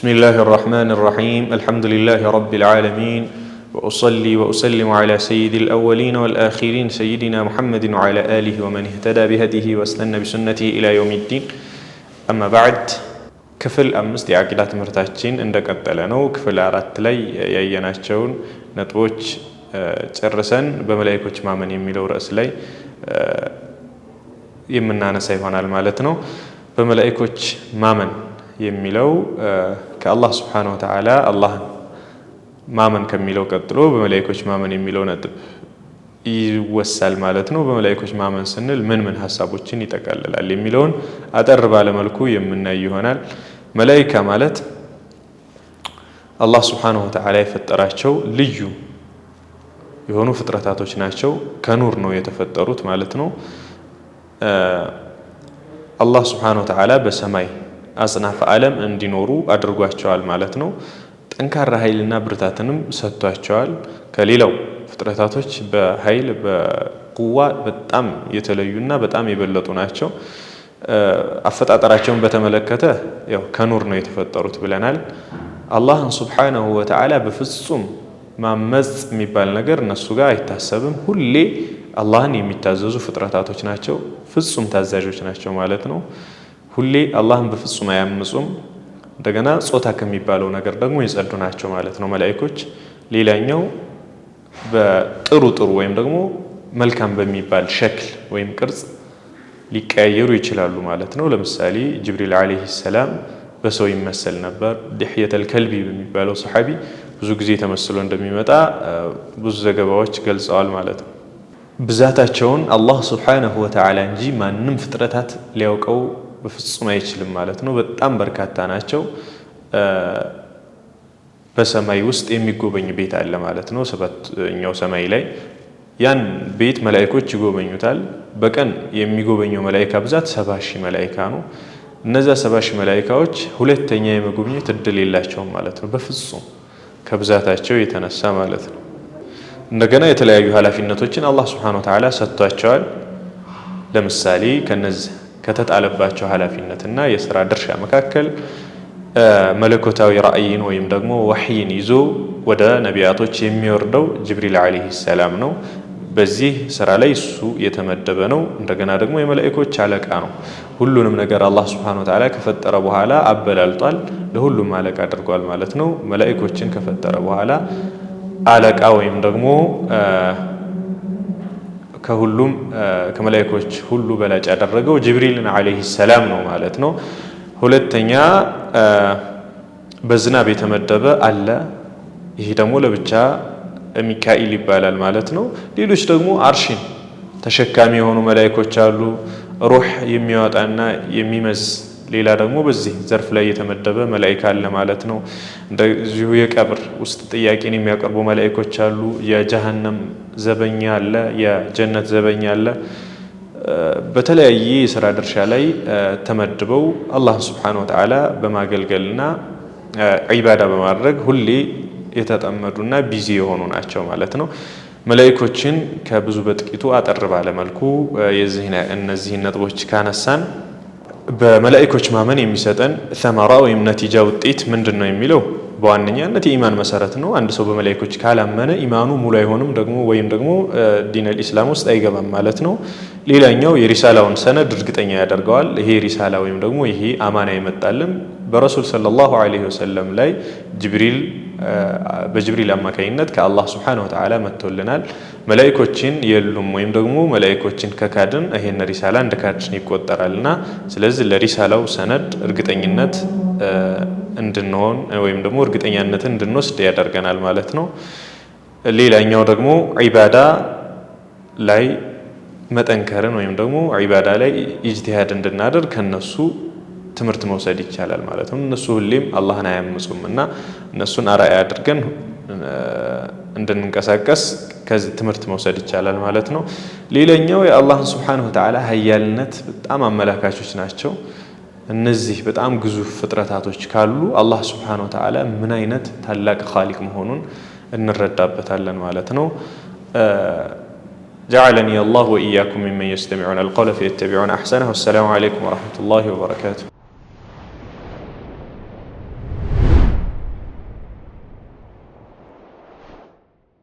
بسم الله الرحمن الرحيم، الحمد لله رب العالمين، وأصلي وأسلم على سيد الأولين والآخرين سيدنا محمد وعلى آله ومن اهتدى بهديه واستنى بسنته إلى يوم الدين. أما بعد፣ ክፍል 5 የአቂዳ ትምህርታችን እንደቀጠለ ነው። ክፍል 4 ላይ ያየናቸውን ነጥቦች ጨርሰን በመላኢኮች ማመን የሚለው ርዕስ ላይ የምናነሳ ይሆናል ማለት ነው። በመላኢኮች ማመን የሚለው ከአላህ ስብሓነሁ ወተዓላ አላህን ማመን ከሚለው ቀጥሎ በመላኢኮች ማመን የሚለው ነጥብ ይወሳል ማለት ነው። በመላኢኮች ማመን ስንል ምን ምን ሀሳቦችን ይጠቃልላል የሚለውን አጠር ባለ መልኩ የምናይ ይሆናል። መላኢካ ማለት አላህ ስብሓነሁ ወተዓላ የፈጠራቸው ልዩ የሆኑ ፍጥረታቶች ናቸው። ከኑር ነው የተፈጠሩት ማለት ነው። አላህ ስብሓነሁ ወተዓላ በሰማይ አጽናፈ ዓለም እንዲኖሩ አድርጓቸዋል ማለት ነው። ጠንካራ ኃይልና ብርታትንም ሰጥቷቸዋል። ከሌላው ፍጥረታቶች በኃይል በቁዋ በጣም የተለዩና በጣም የበለጡ ናቸው። አፈጣጠራቸውን በተመለከተ ያው ከኑር ነው የተፈጠሩት ብለናል። አላህን ስብሓነሁ ወተዓላ በፍጹም ማመፅ የሚባል ነገር እነሱ ጋር አይታሰብም። ሁሌ አላህን የሚታዘዙ ፍጥረታቶች ናቸው። ፍጹም ታዛዦች ናቸው ማለት ነው። ሁሌ አላህን በፍጹም አያምፁም። እንደገና ጾታ ከሚባለው ነገር ደግሞ የጸዱ ናቸው ማለት ነው መላኢኮች። ሌላኛው በጥሩ ጥሩ ወይም ደግሞ መልካም በሚባል ሸክል ወይም ቅርጽ ሊቀያየሩ ይችላሉ ማለት ነው። ለምሳሌ ጅብሪል ዓለይሂ ሰላም በሰው ይመሰል ነበር። ድሕየተል ከልቢ በሚባለው ሰሓቢ ብዙ ጊዜ ተመስሎ እንደሚመጣ ብዙ ዘገባዎች ገልጸዋል ማለት ነው። ብዛታቸውን አላህ ስብሓነሁ ወተዓላ እንጂ ማንም ፍጥረታት ሊያውቀው በፍጹም አይችልም ማለት ነው። በጣም በርካታ ናቸው። በሰማይ ውስጥ የሚጎበኝ ቤት አለ ማለት ነው። ሰባተኛው ሰማይ ላይ ያን ቤት መላኢኮች ይጎበኙታል። በቀን የሚጎበኘው መላኢካ ብዛት 70,000 መላኢካ ነው። እነዚያ 70,000 መላኢካዎች ሁለተኛ የመጎብኘት እድል የላቸውም ማለት ነው፣ በፍጹም ከብዛታቸው የተነሳ ማለት ነው። እንደገና የተለያዩ ኃላፊነቶችን አላህ ስብሓነሁ ወተዓላ ሰጥቷቸዋል። ለምሳሌ ከነዚህ ከተጣለባቸው ኃላፊነትና የስራ ድርሻ መካከል መለኮታዊ ራእይን ወይም ደግሞ ወሕይን ይዞ ወደ ነቢያቶች የሚወርደው ጅብሪል ዓለይሂ ሰላም ነው። በዚህ ስራ ላይ እሱ የተመደበ ነው። እንደገና ደግሞ የመላኢኮች አለቃ ነው። ሁሉንም ነገር አላህ ስብሓነሁ ወተዓላ ከፈጠረ በኋላ አበላልጧል፣ ለሁሉም አለቃ አድርጓል ማለት ነው። መላኢኮችን ከፈጠረ በኋላ አለቃ ወይም ደግሞ ከሁሉም ከመላኢኮች ሁሉ በላጭ ያደረገው ጅብሪልን ዓለይሂ ሰላም ነው ማለት ነው። ሁለተኛ በዝናብ የተመደበ አለ። ይሄ ደግሞ ለብቻ ሚካኢል ይባላል ማለት ነው። ሌሎች ደግሞ አርሽን ተሸካሚ የሆኑ መላኢኮች አሉ። ሩህ የሚያወጣና የሚመዝ ሌላ ደግሞ በዚህ ዘርፍ ላይ የተመደበ መላኢካ አለ ማለት ነው። እንደዚሁ የቀብር ውስጥ ጥያቄን የሚያቀርቡ መላኢኮች አሉ። የጀሀነም ዘበኛ አለ፣ የጀነት ዘበኛ አለ። በተለያየ የስራ ድርሻ ላይ ተመድበው አላህን ስብሓነሁ ወተዓላ በማገልገልና ዒባዳ በማድረግ ሁሌ የተጠመዱና busy የሆኑ ናቸው ማለት ነው። መላኢኮችን ከብዙ በጥቂቱ አጠር ባለ መልኩ እነዚህን ነጥቦች ካነሳን በመላኢኮች ማመን የሚሰጠን ثمرة ወይም نتيجة ውጤት ምንድን ነው የሚለው በዋነኛነት የኢማን መሰረት ነው። አንድ ሰው በመላኢኮች ካላመነ ኢማኑ ሙሉ አይሆንም ደግሞ ወይም ደግሞ ዲነል ኢስላም ውስጥ አይገባም ማለት ነው። ሌላኛው የሪሳላውን ሰነድ እርግጠኛ ያደርገዋል። ይሄ ሪሳላ ወይም ደግሞ ይሄ አማና የመጣልን በረሱል ሰለላሁ ዐለይሂ ወሰለም ላይ ጅብሪል በጅብሪል አማካኝነት ከአላህ ስብሓነሁ ወተዓላ መጥቶልናል። መላኢኮችን የሉም ወይም ደግሞ መላኢኮችን ከካድን ይሄን ሪሳላ እንደ ካድን ይቆጠራልና ስለዚህ ለሪሳላው ሰነድ እርግጠኝነት እንድንሆን ወይም ደግሞ እርግጠኛነትን እንድንወስድ ያደርገናል ማለት ነው። ሌላኛው ደግሞ ዒባዳ ላይ መጠንከርን ወይም ደግሞ ዒባዳ ላይ ኢጅቲሃድ እንድናደርግ ከነሱ ትምህርት መውሰድ ይቻላል ማለት ነው። እነሱ ሁሌም አላህን አያምፁም እና እነሱን አርአያ አድርገን እንድንንቀሳቀስ ከዚህ ትምህርት መውሰድ ይቻላል ማለት ነው። ሌላኛው የአላህን ስብሓነሁ ወተዓላ ሀያልነት በጣም አመላካቾች ናቸው። እነዚህ በጣም ግዙፍ ፍጥረታቶች ካሉ አላህ ስብሓነሁ ወተዓላ ምን አይነት ታላቅ ኻሊቅ መሆኑን እንረዳበታለን ማለት ነው። جعلني الله وإياكم ممن يستمعون القول فيتبعون أحسنه። والسلام عليكم ورحمة الله وبركاته።